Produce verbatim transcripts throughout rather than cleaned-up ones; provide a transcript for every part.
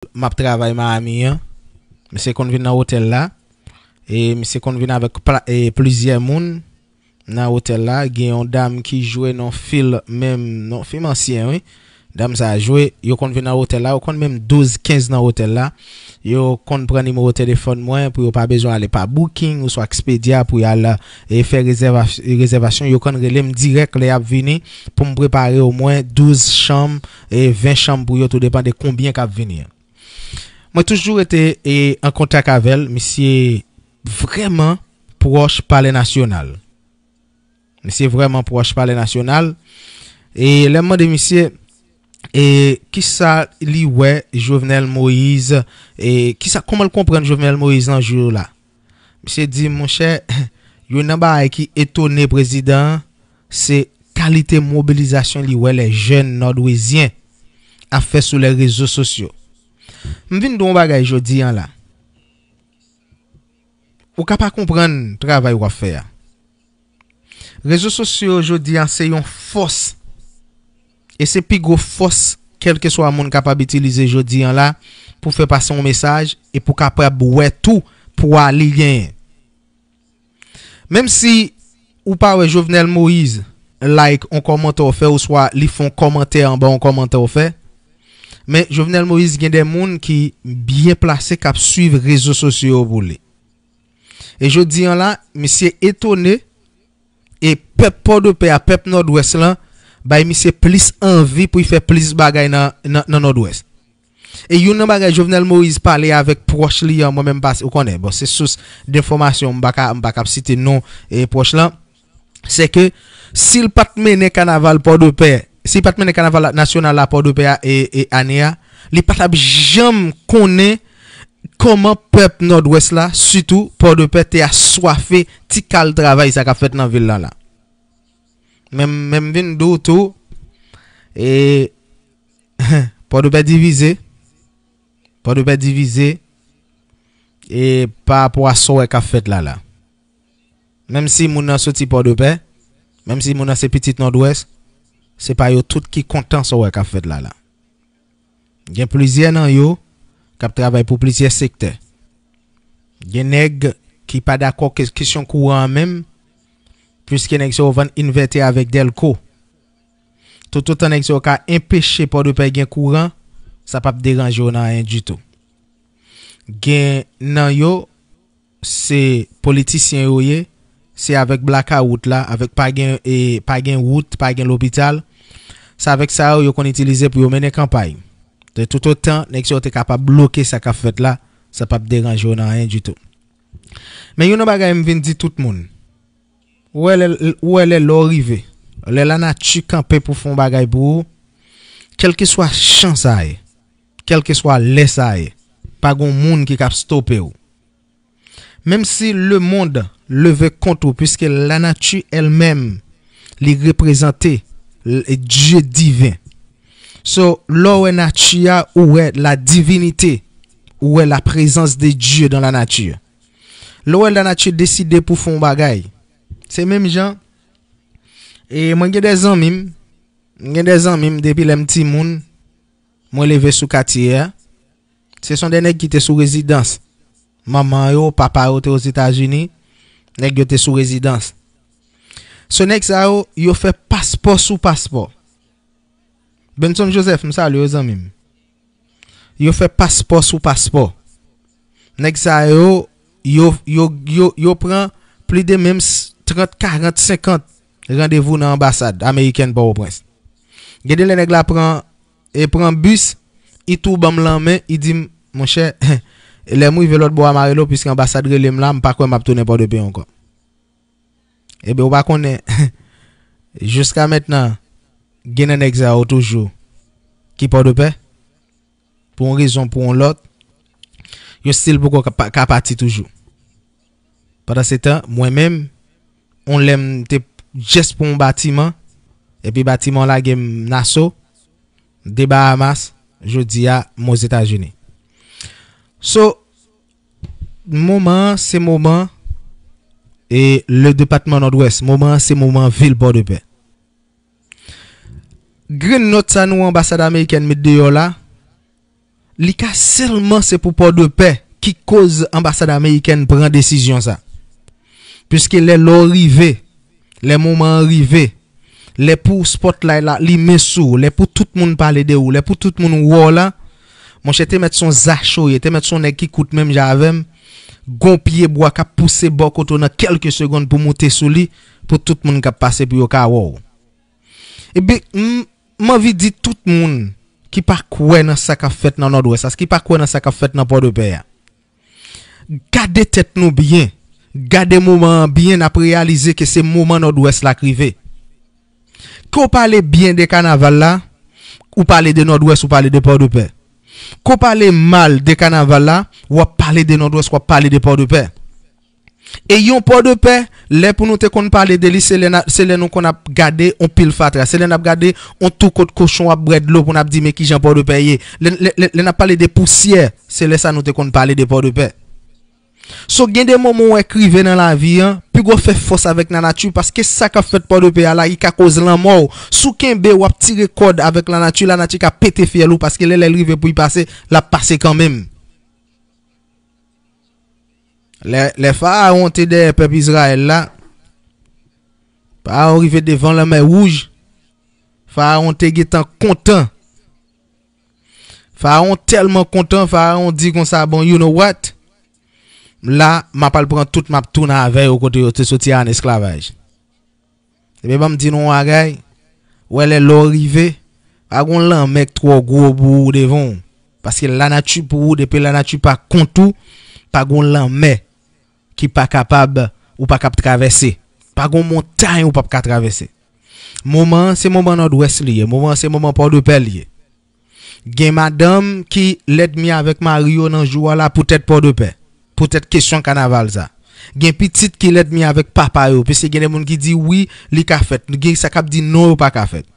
m ap travay Miami an. Misye konn vin nan otèl la. E misye konn vin avèk pla- e plizyè moun nan otèl la. Gen yon dam ki jwe nan fim, menm nan fim ansyen, wi. Dam sa a jwe, yo konn vin nan otèl la, yo konn menm douz, kenz nan otèl la. Yo konn pran nimewo telefòn mwen pou yo pa bezwen ale pa Booking oswa Expedia pou y al e fè rezèva- rezèvasyon. Yo konn rele m dirèk lè y ap vini pou m prepare omwen douz chanm e ven chanm pou yo, tou depann de konbyen k ap vini an. Mwen toujou rete e an kontak avè l. Misye vrèman pwòch Palè Nasyonal. Misye vrèman pwòch Palè Nasyonal. E lè m mande misye e kisa li wè Jovenel Moïse, e kisa, kòman l konprann Jovenel Moïse nan jou yo la? Misye di, monchè, youn nan bagay ki etone prezidan an, se kalite mobilizasyon li wè lè jèn nòdwezyen ap fè sou lè rezo sosyo. M vin di w yon bagay jodi an la. Ou ka pa konprann travay w ap fè a. Rezo sosyo yo jodi a se yon fòs. E se pi gwo fòs kèlkeswa moun kapab itilize jodi an la pou fè pase yon mesaj e pou kapab wè tou pwa li genyen. Menm si ou pa wè Jovenel Moïse like yon kòmantè w fè oswa li fè yon kòmantè anba yon kòmantè w fè, men Jovenel Moïse gen de moun ki byen plase k ap swiv rezo sosyo yo pou li. E jodi an la, misye etone e pèp Pòdepè a, pèp Nòdwès lan, bay misye plis anvi pou l fè plis bagay nan, nan, nan Nòdwès. E youn nan bagay Jovenel Moïse pale avèk pwòch li an, mwen menm pase, ou konnen, bon, se sous denfòmasyon, m pa ka, m pa ka site non e pwòch lan, se ke si l pa t mennen kanaval Pòdepè, si l pa t mennen kanaval nasyonal la Pòdepè a e, e ane a, li pa t ap janm konnen kòman pèp Nòdwès la, sitou Pòdepè, te aswafe ti kal travay sa k ap fèt nan vil lan la. Men, men m vin di w tou, e, Pòdepè divize, Pòdepè divize, e pa rapò a sa w wè k ap fèt la la. Menm si moun nan soti Pòdepè, menm si moun nan se pitit Nòdwès, se pa yo tout ki kontan sa w wè k ap fèt la la. Gen plizyè nan yo k ap travay pou plizyè sektè. Gen nèg ki pa dakò ke kesyon kouran an menm, piske nèg sa yo vann envètè avèk dèlko. Toutotan nèg sa yo ka enpeche Pòdepè gen kouran, sa p ap deranje yo nan anyen ditou. Gen nan yo, se politisyen yo ye, se avèk blakawout la, avèk pa gen, e, pa gen wout, pa gen lopital. Se avèk sa yo, yo konn itilize pou yo mennen kanpay. De toutotan nèg sa yo te kapab bloke sa k ap fèt la, sa p ap deranje yo nan anyen ditou. Men youn nan bagay m vin di tout moun, ou wè lè, ou wè lè, lè w rive, lè lanati kanpe pou fè yon bagay pou ou, kèlkeswa chan sa ye, kèlkeswa lè sa ye, pa gen moun ki kap stope w. Menm si lemonn leve kont ou, piske lanati èl menm, li reprezante l-, Dye diven. So, lè w wè nati a, ou wè la divinité, ou wè la présence de Dieu dans la nature. Lè w wè lanati deside pou fè yon bagay, se menm jan, e mwen gen de zanmi m, mwen gen de zanmi m depi lè m timoun, mwen leve sou katye a. Se son de nèg ki te sou rezidans. Manman yo, papa yo te Ozetazini, nèg yo te sou rezidans. So nèg sa yo, yo fè paspò sou paspò. Benson Joseph, m salye w, zanmi m. Yo fè paspò sou paspò. Nèg sa yo, yo, yo, yo, yo pran plis de menm s-, trant, karant, senkant randevou nan anbasad amerikèn Pòtoprens. Gen de lè nèg la pran, e pran bis, li tou ban m lanmen, li di m, monchè, lè m rive lòt bò a, m a rele w, piske anbasad rele m la, m pa kwè m ap tounen Pòdepè ankò. Ebyen, ou pa konnen, jiska mentnan, gen nan nèg sa yo toujou ki Pòdepè, pou yon rezon, pou yon lòt, yo still poko ka, ka pati toujou. Pandansetan, mwen menm, yon lè m te just pou yon batiman, epi batiman lage m Nassau, de Bahamas, jodi a, m Ozetazini. So, moman an, se moman, e le depatman Nòdwès, moman an, se moman vil Pòdepè. Grenn nòt sa nou anbasad amerikèn met deyò la, li ka sèlman se pou Pòdepè ki koz anbasad amerikèn pran desizyon sa. Piske lè lè w rive, lè moman an rive, lè pou spotlight la limen sou ou, lè pou tout moun pale de ou, lè pou tout moun wè w la, monchè, te mèt se yon zacho ye, te mèt se yon nèg ki kout menm jan avè m, gon pye bwa k ap pouse bò kote w nan kèlke segonn pou moute sou li, pou tout moun k ap pase pou yo ka wè w. Epi, m, m anvi di tout moun ki pa kwè nan sa k ap fèt nan Nòdwès la, ki pa kwè nan sa k ap fèt nan Pòdepè a. Gade tèt nou byen, gade moman an byen, n ap reyalize ke se moman Nòdwès la k rive. Ke w pale byen de kanaval la, ou pale de Nòdwès, ou pale de Pòdepè. Ke w pale mal de kanaval la, w ap pale de Nòdwès, w ap pale de Pòdepè. E yon Pòdepè, lè pou nou te konn pale de li, se lè, se lè nou konn ap gade on pil fatra, se lè n ap gade on tou kot kochon ap bwè dlo pou n ap di men kijan Pòdepè ye. Lè, lè, lè, lè n ap pale de pousyè, se lè sa nou te konn pale de Pòdepè. So, gen de moman w wè k rive nan lavi an, pi gwo fè fòs avèk lanati, paske sa k ap fèt Pòdepè a la, li ka koz lanmò w. Si w kenbe, w ap tire kòd avèk lanati, lanati ka pete fyèl ou, paske lè, lè l rive pou l pase, l ap pase kanmenm. Lè, lè Farawon te dèyè pèp Izrayèl la, Farawon rive devan lanmè wouj, Farawon te gentan kontan. Farawon tèlman kontan, Farawon di konsa, bon, you know what? La, m ap al pran tout, m ap tounen avè yo kote yo te soti an esklavaj. Ebyen, ban m di nou yon bagay, wè lè lè w rive, pa gon lanmè k twò gwo pou ou devan w. Paske lanati pou ou, depi lanati pa kont ou, pa gon lanmè ki pa kapab, ou pa kap travèse. Pa gon montay ou pap ka travèse. Moman an, se moman Nòdwès li ye. Moman an, se moman Pòdepè li ye. Gen madanm ki lènmi avèk mari yo nan jou a la poutèt Pòdepè, poutèt kesyon kanaval sa. Gen pitit ki lènmi avèk papa yo, piske gen de moun ki di wi, li ka fèt. Gen sa k ap di non, yo pa ka fèt.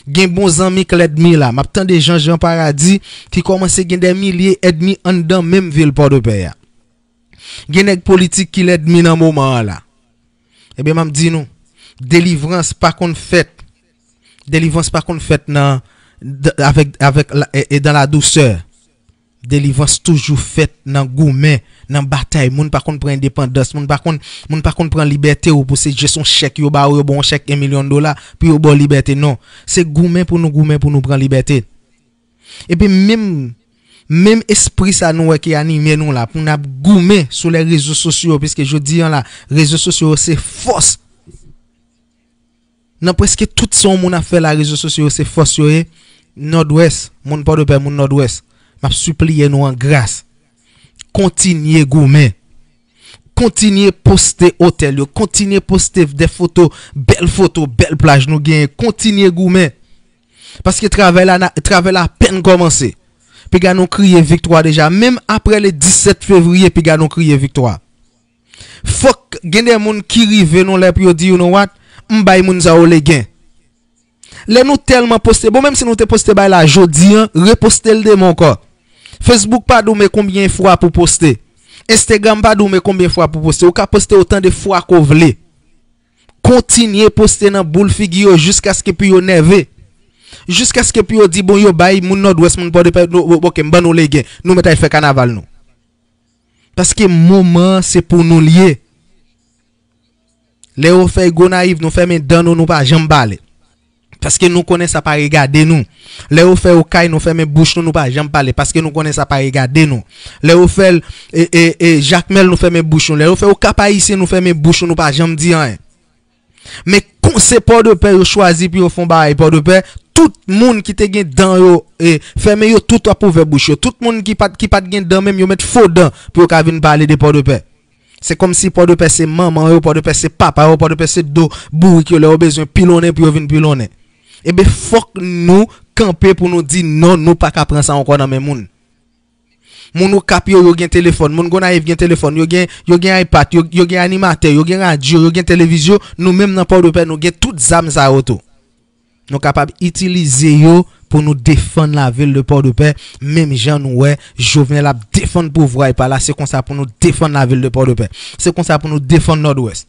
Gen bon zanmi k lènmi la. M ap tande Jan Jan Paradi ki kòmanse gen de milye ènmi anndan menm vil Pòdepè a. Gen nèg politik ki lènmi nan moman an la. Ebyen, m ap di nou, delivrans pa konn fèt. Delivrans pa konn fèt nan, d-, avèk, avèk la, e, e dans la douceur. Delivrans toujou fèt nan goumen, nan batay. Moun pa konn pran endepandans, moun pa konn, moun pa konn pran libète w pou se jis yon chèk yo ba w, yo ba w yon chèk yon milyon dola pou yo ba w libète. Non. Se goumen pou nou goumen pou nou pran libète. Epi menm, menm espri sa nou wè ki anime nou la, pou n ap goumen sou lè rezo sosyo, piske jodi an la, rezo sosyo yo se fòs. Nan prèske tout sa yon moun ap fè la, rezo sosyo yo se fòs yo ye. Nòdwès, moun Pòdepè, moun Nòdwès, m ap sipliye nou an gras. Kontinye goumen. Kontinye poste otèl yo. Kontinye poste de foto, bèl foto, bèl plaj nou genyen. Kontinye goumen. Paske travay la, na-, travay la apèn kòmanse. Piga nou kriye viktwa deja. Menm apre le disèt fevriye, piga nou kriye viktwa. Fòk gen de moun ki rive nan lè pou yo di, you know what? M bay moun sa yo legen. Lè nou tèlman poste, bon, menm si nou te poste bay la jodi an, reposte l demen ankò. Facebook pa di w men konbyen fwa pou poste. Instagram pa di w men konbyen fwa pou poste. Ou ka poste otan de fwa ke w vle. Kontinye poste nan boul figi yo jiskaske pou yo nève. Jiskaske pou yo di, bon, yo bay moun Nòdwès, moun Pòdepè, nou, ok, m ban nou legen. Nou mèt al fè kanaval nou. Paske moman an se pou nou l ye. Lè yo fè Gonayiv, nou fèmen dan nou, nou pa janm pale. Paske nou konnen sa pa regade nou. Lè yo fè Okay, nou fèmen bouch nou, nou pa janm pale. Paske nou konnen sa pa regade nou. Lè yo fè l, e, e, e, Jakmèl, nou fèmen bouch nou. Lè yo fè Okap Ayisyen, nou fèmen bouch nou, nou pa janm di anyen. Men kon se Pòdepè yo chwazi pou yo fè yon bagay Pòdepè, tout moun ki te gen dan yo, e, fèmen yo, tout ap ouvè bouch yo. Tout moun ki pa t, ki pa t gen dan menm, yo met fo dan pou yo ka vin pale de Pòdepè. Se kòmsi Pòdepè se manman yo, Pòdepè se papa yo, Pòdepè se do bourik yo, lè yo bezwen pilonnen pou yo vin pilonnen. Ebyen, fòk nou kanpe pou nou di non, nou pa ka pran sa ankò nan men moun. Moun Okap yo, yo gen telefòn. Moun Gonayiv gen telefòn. Yo gen, yo gen iPad. Yo, yo gen animatè. Yo gen radyo. Yo gen televizyon. Nou menm nan Pòdepè, nou gen tout zam sa yo tou. Nou kapab itilize yo pou nou defann lavil de Pòdepè. Menm jan nou wè Jovenel ap defann pouvwa li pa la, se konsa pou nou defann lavil de Pòdepè. Se konsa pou nou defann Nòdwès.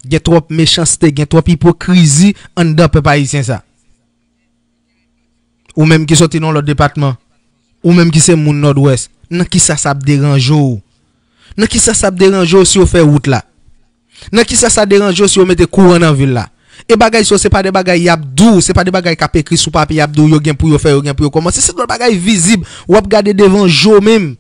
Gen twòp mechanste, gen twòp ipokrizi anndan pèp ayisyen sa. Ou menm ki soti nan lòt depatman, Ou menm ki se moun Nòdwès, nan kisa sa ap deranje w? Nan kisa sa ap deranje w si yo fè wout la? Nan kisa sa deranje w si yo mete kouran nan vil la? E bagay sa yo, se pa de bagay y ap di w, se pa de bagay k ap ekri sou papye y ap di w yo gen pou yo fè, yo gen pou yo kòmanse. Se de bagay vizib, w ap gade devan je w menm.